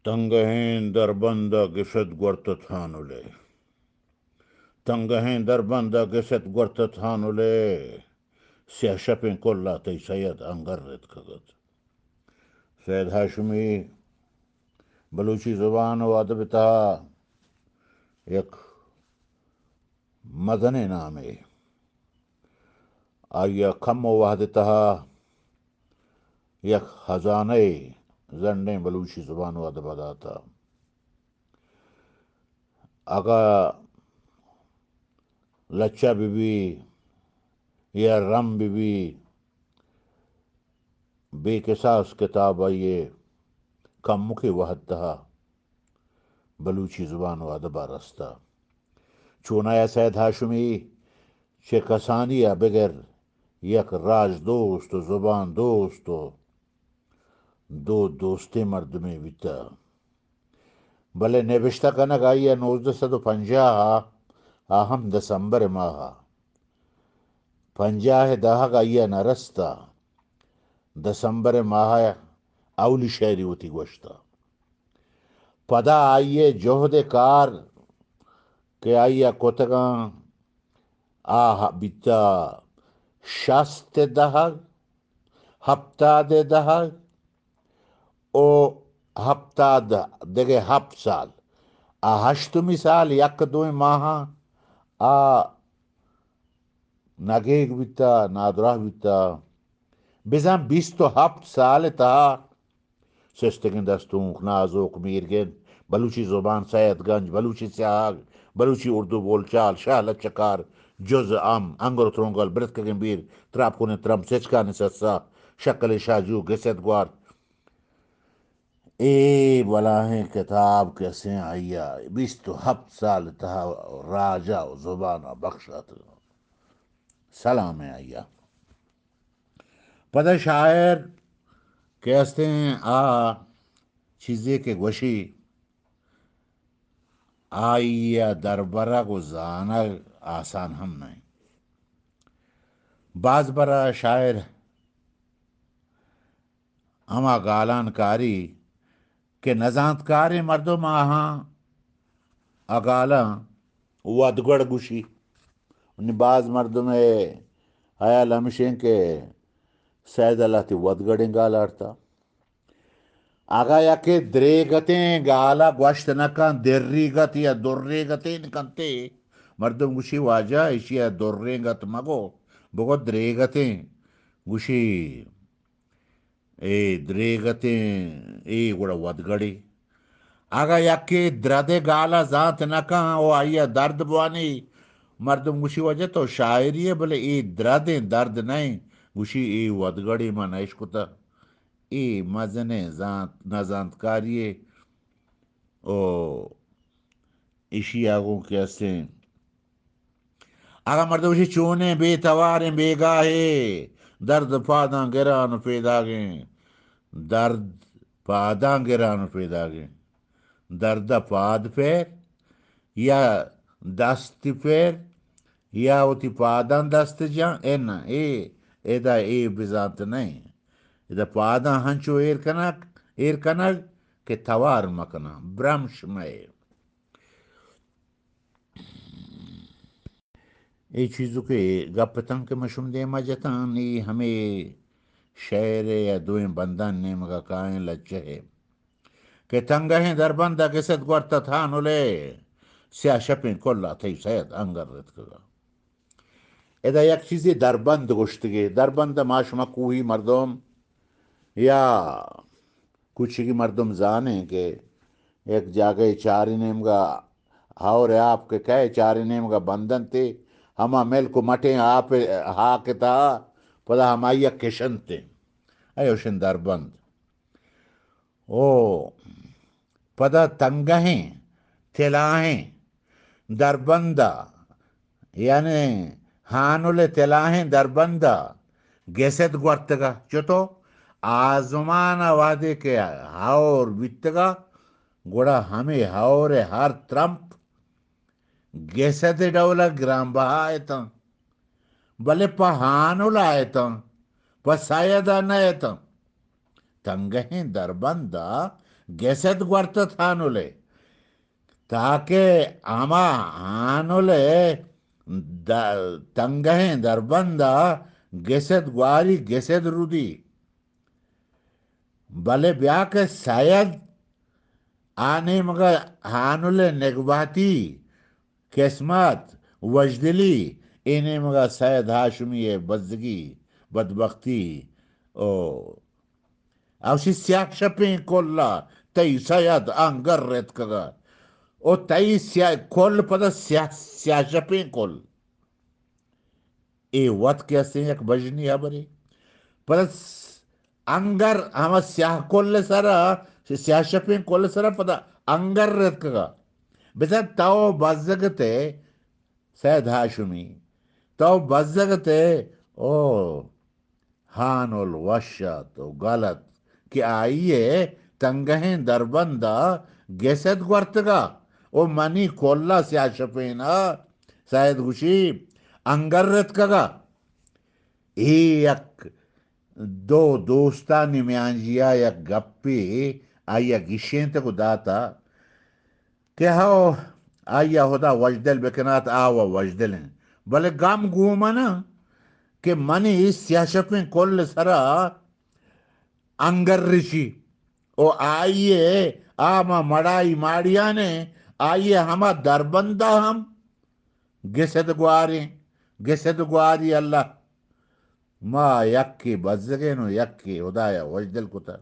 تنگہیں دربند ءَ گسد گورتت ہانل ءِ۔ تنگہیں دربند ءَ گسد گورتت ہانل ءِ۔ سیاہ شپیں کل ءَ تئی سید انگر رتکگ ات۔ سید ہاشمی بلوچی زبان و ادب ءِ تہا یک مزنیں نامے۔ آئی ءَ کم و وہد ءِ تہا یک خزانہ ءِ زنڈیں بلوچی زبان و ادب ءَ داتا۔ اگاں لچہ بہ بی یا رم بہ بی، بے کساس کتاب آئی ءِ کمکے وہد تہا بلوچی زبان و ادب ءَ رستہ۔ چونایا سید ہاشمی چہ کسانی ءَ بگر یک راج دوست و زبان دوست و دود دوستیں مردمے بیتہ۔ بلے نبشتہ کنگ آئی ءَ نوزدہ سد و پنجاہ ءَ، آ ہم دسمبر ءِ ماہ ءَ۔ پنجاہ ءِ دہگ آئی ءَ نہ رستہ۔ دسمبر ءِ ماہ ءَ اولی شعری وتی گوشتہ۔ پدا آئی ءِ جہد ءِ کار کہ آئی ءَ کتگاں، آ بیتہ شست ءِ دہگ، ہپتاد ءِ دہگ، او ہپتاد دگہ ہپت سال، آ ہشتمی سال یک دوئیں ماہاں آ نگیگ بیتہ، نادراہ بیتہ۔ بزاں بیست و ہپت سال ءِ تہا سستگیں دستونک، نازوک، میرگن، بلوچی زبان، سید گنج، بلوچی سیاہگ، بلوچی اردو بولچال، شاہ لچکار، جز ام، انگر و ترونگل، برتکگیں بیر، تراپ کنیں ترمپ، سچکانی سسا، شکلیں شاجو، گسد گوارت، اے بلاہیں کتاب کہ استیں آئی ءَ بیست و ہپت سال تہا راج ءَ و زبان ءَ بخشاتگ۔ سلامیں آئی ءَ۔ پدا شاعر کہ استیں آ چیزے کہ گوشی، آئی ءَ دربرگ و زانگ آسان ہم نہ انت۔ باز برا شاعر ہما گالان کاری کہ نزانتکاریں مردم آہاں اگالاں ودگڑ گوشی۔ نی باز مردم ءِ ہیال ہمشیں کہ سید اللہ تی ودگڑیں گال آرتا۔ اگاں یکے دریگتیں گالا گوشت نہ کن، دریگت یا دریگتیں کنتے، مردم گوشی، واجہ، ایشی ءَ درینگت مگو، بگو دریگتیں۔ گوشی، اے دریگتیں، اے گڑا ودگڑے۔ اگاں یکے درد ءِ گالا زانت نہ کن و آئی ءَ درد بوانی، مردم گوشی، واجہ تو شاعری ئے، بلے اے درد ایں، درد نہ ایں۔ گوشی، اے ودگڑے، من نہ اشکتہ۔ اے مزنیں زانت، نزانتکاری ئے۔ او ایشی ءَ گوں کہ استیں۔ اگاں مردم گوشی چونیں بے تواریں بیگاہے، درد پاداں گران و پیداگیں، درد پاداں گران و پیداگیں، درد ءَ پاد پیر یا دست پیر یا وتی پاداں دست جاں، اے نہ، اے، ادا اے بزانت نہ ایں۔ ادا پاداں ہنچو ایر کنگ، ایر کنگ کہ توار مکناں، برمش مئے۔ اے چیزو کہ گپ اتاں کہ من شم دیما جتاں، نی ہمے شعر ءِ یا دوئیں بندان نیمگا کائیں لچہ ءِ کہ تنگہیں دربند ءَ گسد گورتت ہانل ءِ، سیاہ شپیں کل ءَ تئی سید انگر رتکگ ءَ۔ ادا یک چیزے دربند گوشتگے، دربند ما شما کوہی مردم یا کوچگی مردم زانیں کہ یک جاگہے چاریں نیمگا ہور ءِ آپ کہ کئے چاریں نیمگا بندنتے، ہما ملک و مٹیں آپ ءِ ہاک ءِ تہا پدا ہمائی ءَ کشنتے۔ ایوشن دربند۔ او پدا تنگہیں تلاہیں دربند ءَ، یعنی ہانل ءِ تلاہیں دربند ءَ گسد گورتگ ءَ۔ چتو؟ آزمان ءَ وہدے کہ ہور بیتگ ءَ، گڑا ہمے ہور ءِ ہر ترمپ گسد ءِ ڈول ءَ گرانبہا اتاں، بلے پہ ہانل ءَ اتاں، پہ سید ءَ نہ اتاں۔ تنگہیں دربند ءَ گسد گورتت ہانل ء، تاکہ ہما ہانل ء د-، تنگہیں دربند ء گسد گواری، گسد رودی۔ بلے بیا کہ سید آ نیمگ ء ہانل ء نگباتی، قسمت، وژدلی، اے نیمگ ء سید ہاشمی ء بزگی، بدبختی، او اوشی سیاہ شپیں کل ء تئی سید انگر رتکگ ء، او تئی سیاہ کل پدا سیاہ، سیاہ شپیں کل۔ اے وت کہ استیں یک بژنی ہبرے۔ پدا س-، انگر ہما سیاہ کل سرا، سیاہ شپیں کل سرا پدا انگر رتکگ ء۔ بزاں تو بزگ تے سید ہاشمی، تو بزگ تے، او ہانل وش ات و گل ات کہ آئی ء تنگہیں دربند ء گسد گورتگ ء و منی کل ء سیاہ شپین ء سید گوشی انگر رتکگ ء۔ اے یک دو دوستانی میانجی ء یک گپے آئی ء گیشینتگ و دات ء کہ ہو، آئی ء ہدا وژدل بکنات، آ و وژدل انت، بلے گم گوں من انت کہ منی سیاہ شپیں کل سرا انگر رچی و آئی ء آ ما مڑائی ماڑیانے، آئی ء ہما دربندا ہم گسد گواریں، گسد گواری اللہ۔ ما یکے بزگین و یکے ہدایا وژدل کتگ۔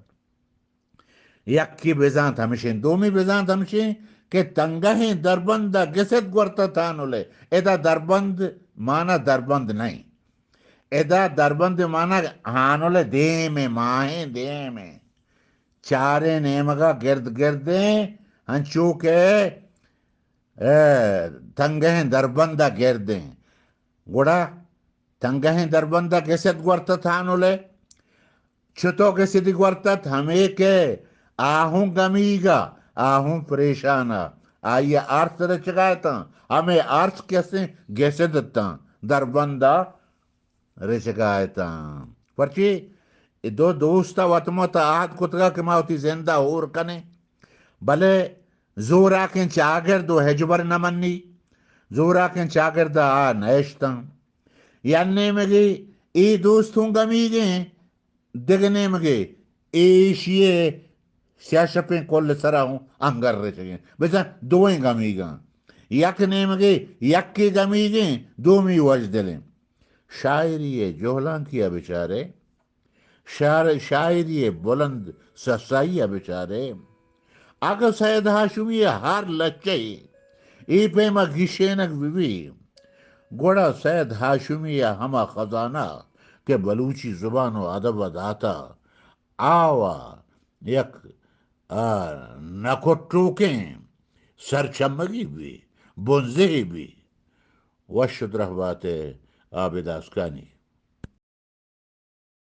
یکے بزانت ہمشیں، دومی بزانت ہمشیں کہ تنگہیں دربند ء گسد گورتہ تانل ء۔ ادا دربند مانا دربند نئیں۔ ادا دربند مانا ہانل ء دیم ء، ماہیں دیم ء۔ چاریں نیمگ ء گرد گردیں، انچو کہ، اے، تنگہیں دربند ء گردیں۔ گڑا تنگہیں دربند ء گسد گورتہ تانل ء۔ چتو گسدی گورتت؟ ہمے کہ آ ہوں گمیگ ء، آ ہوں پریشان ء، آئی ء ارس رچگا اتاں، ہمے ارس کسیں گسد اتاں، دربند ء رچگا اتاں۔ پرچے اے دو دوست ء وت مت ء عہد کتگ کہ ما وتی زند ء ہور کنیں، بلے زوراکیں چاگرد و ہچبر نہ منی، زوراکیں چاگرد ء آ نہ اشتاں۔ یا نیمگے اے دوست ہوں گمیگیں، دگہ نیمگے ایشی ء سیاہ شپیں کل سرا ہوں انگر رچگیں۔ بزاں دوئیں گمیگاں۔ یک نیمگے یکے گمیگیں، دومی وژدلیں۔ شاعری ء جہلانکی ء بچارے، شاعر-، شاعری ء بلند سسائی ء بچارے۔ اگہ سید ہاشمی ء ہر لچہ ء اے پیم ء گیشینگ بہ بی، گڑا سید ہاشمی ء ہما خزانہ کہ بلوچی زبان و ادب ء داتہ، آ و یک، آ، نہ کٹوکیں سرچمگی بی، بنزہے بی۔ وش و درہبات ء عابد آسکانی۔